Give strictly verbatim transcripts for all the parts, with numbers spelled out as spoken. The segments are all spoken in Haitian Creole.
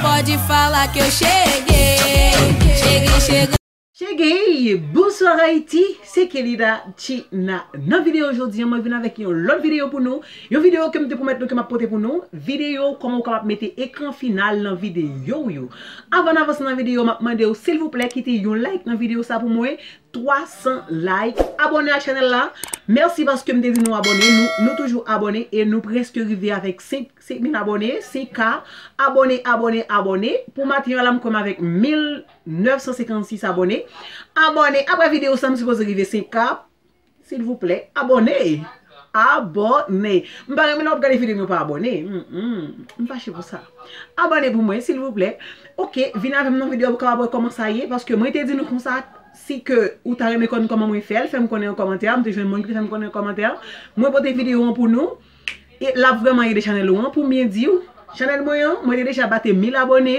Pode falar que eu cheguei, cheguei chegando. Cheguei! Bonsoir Haïti, se Kelida China. Nan videyo jodi an, mwen vin avèk yon lòt videyo pou nou. Yon videyo ke m te pwomèt nou ke m ap pote pou nou. Videyo kòman ou kapab mete ekran final nan videyo w yo. Avan n avanse nan videyo, m ap mande w silvouplè kite yon like nan videyo sa pou mwen. Twa san like. Abòne ak chanèl la. Mèsi paske m te di nou abòne. Nou, nou toujou abòne e nou prèske rive avèk senk, senk mil abòne, senk K. Abòne, abòne, abòne. Pou maten an la, m kwè m avèk mil nèf san senkannsis abòne. Abòne. Apre videyo sa, m sipoze rive senk K. Silvouplè, abòne. Abòne. M pa renmen lè w ap gade videyo m yo pa abòne. Mm, mm. M fache pou sa. Abòne pou mwen, silvouplè. Oke, vin avè m nan videyo pou kapab wè kòman sa ye, paske mwen te di nou konsa, si ke ou ta renmen konn kòman mwen fè l, fè m konnen an kòmantè, m te jwenn moun ki te fè m konnen an kòmantè. Mwen pote videyo an pou nou, e l ap vrèman ede chanèl ou an, pou m byen di w, chanèl mwen an, mwen te deja bate mil abòne,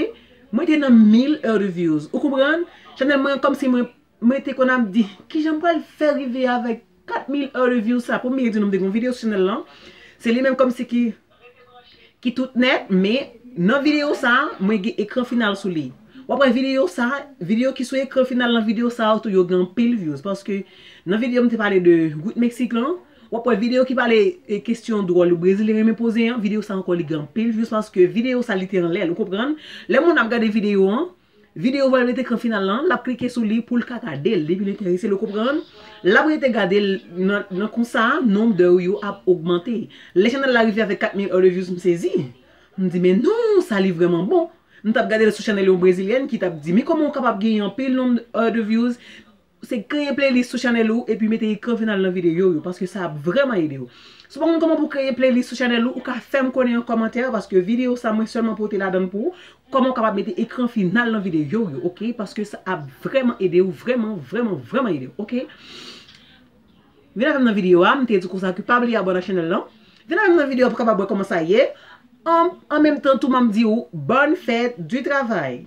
mwen te nan mil heures de views. Ou konprann? Chanèl mwen an, kòmsi mwen mwen te konn ap di, kijan m pral fè rive avèk kat mil heures de views sa? Pou m byen di nou, m te gen yon videyo sou chanèl lan. Se li menm kòmsi ki, ki tout nèt, men nan videyo sa, mwen gen ekran final sou li. W ap wè videyo sa, videyo ki sou ekran final nan videyo sa yo tou, yo gen anpil views. Paske nan videyo m te pale de gout Meksik lan, w ap wè videyo ki pale, e, kesyon dwòl brezilyen renmen poze an, videyo sa ankò li gen anpil views paske videyo sa li te anlè l, ou konprann? Lè moun ap gade videyo an, videyo va ret ekran final lan, l ap klike sou li pou l ka gade l. Depi l enterese l, ou konprann? L ap rete gade l nan, nan konsa, nonb de w yo ap ogmante. Lè chanèl la rive avèk kat mil heures de views, m sezi. M di, men non, sa li vrèman bon. M t ap gade l sou chanèl yon brezilyèn ki t ap di, men kòman w kapab genyen anpil nonb heures de views? Se kreye playlist sou chanèl ou epi mete ekran final nan videyo yo, paske sa ap vrèman ede w. Si w pa konn kòman pou kreye playlist sou chanèl ou, ou ka fè m konnen an kòmantè, paske videyo sa mwen sèlman pote ladan l pou ou, kòman w kapab mete ekran final nan videyo yo, oke? Paske sa ap vrèman ede w, vrèman, vrèman, vrèman ede w, oke? Vin avè m nan videyo a, m te di konsa ke pa bliye abòne ak chanèl lan. Vin avè m nan videyo a pou w kapab wè kòman sa ye. An, an menm tan tou, m ap di w, bonne fête du travail.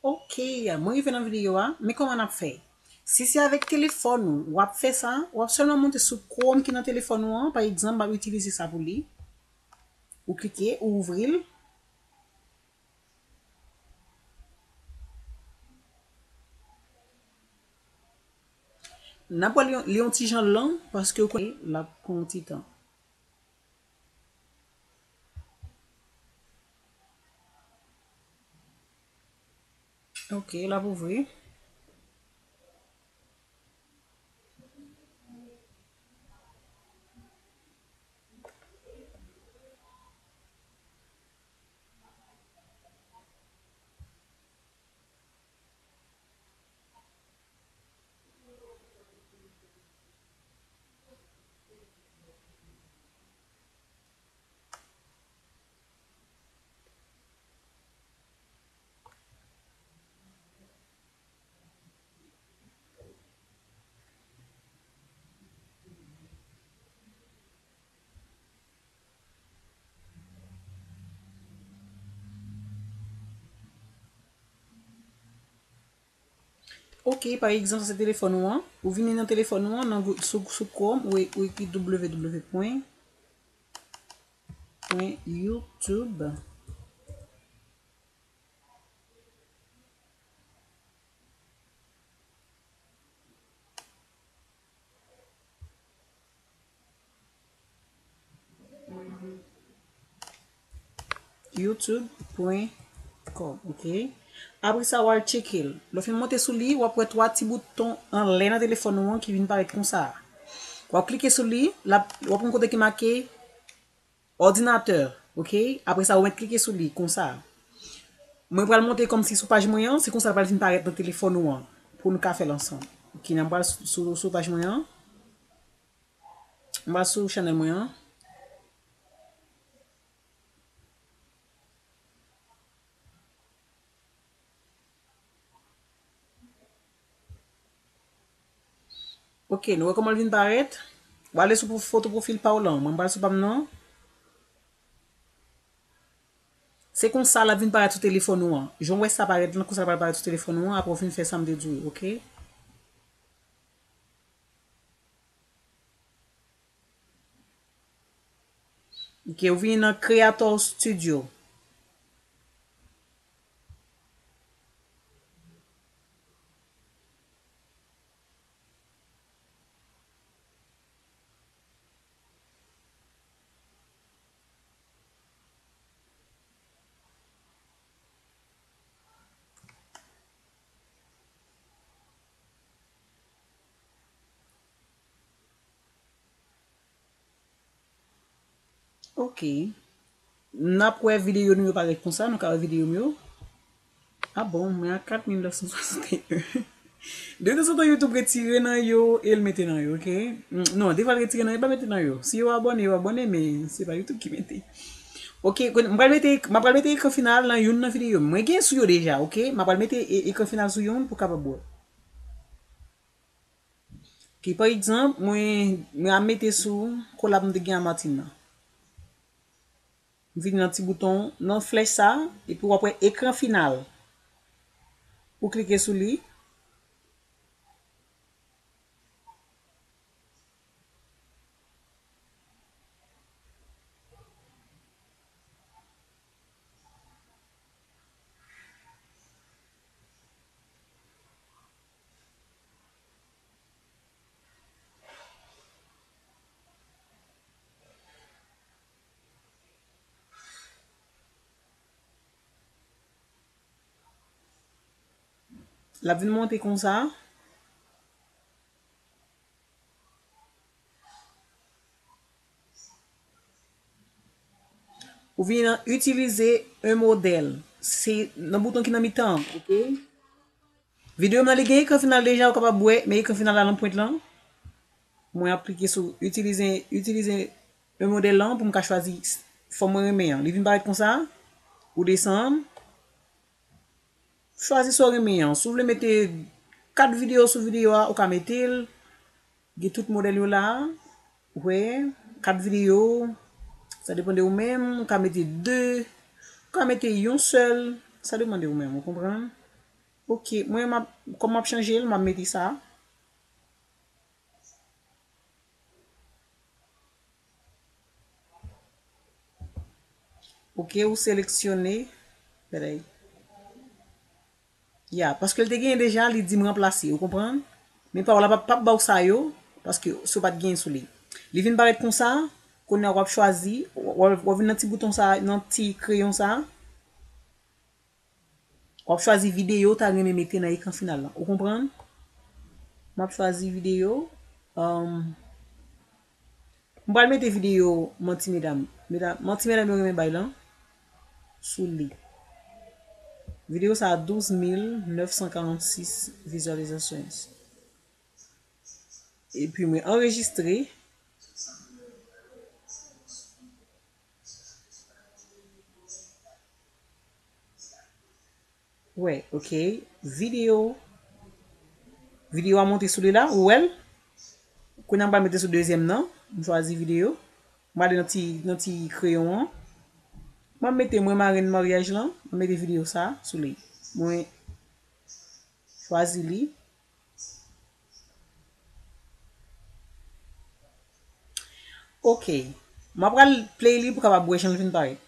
Ok, mwen rive nan videyo a, men kòman n ap fè? Si se avèk telefòn ou, w ap fè sa, w ap sèlman monte sou Chrome ki nan telefòn ou an, pa egzanp, m ap itilize sa pou li. Ou klike, ou ouvri l. N ap wè li, li yon ti jan lan, paske w konnen l ap pran yon ti tan. Ok, l ap ouvri. Ok, pa egzanp, sa se telefòn ou an. Ou vini nan telefòn ou an, nan gou-, sou, sou Chrome, ou e-, ou ekri w w w pwen, pwen youtube. youtube pwen com, ok? Apre sa, w al tcheke l. Lè w fin monte sou li, w ap wè twa ti bouton anlè nan telefòn ou an ki vin parèt konsa. W ap klike sou li, l ap, w ap wè yon kote ki make òdinatè, ok? Apre sa, ou mèt klike sou li, konsa. Mwen pral monte kòmsi sou paj mwen an, se konsa l pral vin parèt nan telefòn ou an, pou nou ka fè l ansanm. Ok, n ap pral sou, sou, sou paj mwen an. M pral sou chanèl mwen an. Ok, nou wè kòman l vin parèt? W ale sou pou-, foto pwofil pa w lan. Mwen, m pral sou pa m nan. Se konsa l ap vin parèt sou telefòn ou an. Jan w wè sa parèt lan, konsa l pral parèt sou telefòn ou an, apre w fin fè sa m te di w yo, oke? Oke, ou vini nan Creator Studio. Ok. N ap wè videyo nou yo parèt konsa, nou ka wè videyo m yo. Ah bon, mwen a kat mil nèf san swasannteyen. De tanzantan, YouTube retire nan yo e l mete nan yo, ok? Mm, non, defwa l retire nan yo, e pa mete nan yo. Si yo abòne, yo abòne, men se pa YouTube ki mete. Ok, kounye, m pral mete, m pral mete ekran final nan youn nan videyo m. Mwen gen sou yo deja, ok? M pral mete e-, ekran final sou youn pou kapab wè. Ki, pa egzanp, mwen, mwen ap mete sou kolab m te gen a Martine nan. M vin nan ti bouton, nan flèch sa, epi w ap wè ekran final. Ou klike sou li. L ap vin monte konsa. Ou vin nan utiliser un modèle. Se nan bouton ki nan mitan an, ok? Videyo m nan li gen ekran final deja, ou kapab wè, men ekran final la nan pwent lan. Mwen ap klike sou utiliser, utiliser un modèle lan pou m ka chwazi fòm mwen renmen an. Li vin parèt konsa, ou desann. Chwazi sa w renmen an. Si w vle mete kat videyo sou videyo a, ou ka mete l. Gen tout modèl yo la. Ou wè, kat videyo. Sa depann de ou menm. Ou ka mete de. Ou ka mete yon sèl. Sa depann de ou menm. Ou konprann? Ok, mwen, m ap, kòm m ap chanje l, m ap mete sa. Ok, ou seleksyone. Pèlèy. Ya, paske l te genyen deja, li di m ranplase, ou konprann? Men pa w la p ap, p ap ba w sa yo, paske si w pa t genyen sou li. Li vin parèt konsa, kounye a w ap chwazi, w, w, w ap vin nan ti bouton sa, nan ti kreyon sa. W ap chwazi videyo w ta renmen mete nan ekran final lan. Ou konprann? M ap chwazi videyo. Um, m pral mete videyo manti medam. Medam, manti medam yo renmen bay lan. Sou li. Videyo sa a douz mil nèf san karannsis vizyalizasyon. Epi mwen anrejistre. Wè, ok. Videyo. Videyo a monte sou li la, ou wè l? Kounye a m pral mete sou dezyèm nan. M chwazi videyo. M ale nan ti, nan ti kreyon an. M ap mete mwen marenn maryaj lan. M ap mete videyo sa sou li. Mwen chwazi li. Ok. M ap pral play li pou kapab wè jan l vin parèt.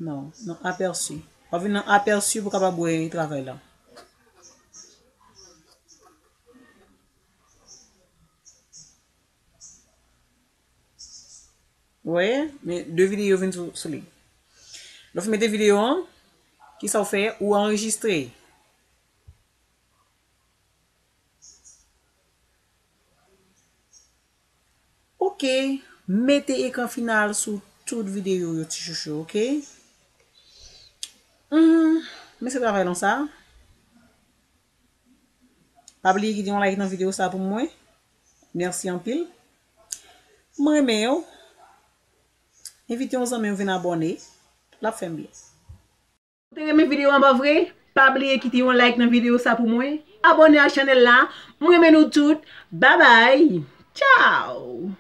Non, nan apèsi. W ap vin nan apèsi pou kapab wè travay la. Ou wè, men de videyo vin sou, sou li. Lè w fin mete videyo an, kisa w fè? Ou anrejistre. Ok, mete ekran final sou tout videyo yo, ti chouchou, ok? Hmm, men se travay lan sa. Pa bliye kite yon like nan videyo sa pou mwen. Mèsi anpil. Mwen renmen yo. Envite yon zanmi w vin abòne. L ap fè m byen. Ou te renmen videyo an pa vre? Pa bliye kite yon like nan videyo sa pou mwen. Abòne ak chanèl la. Mwen renmen nou tout. Babay. Tchaw.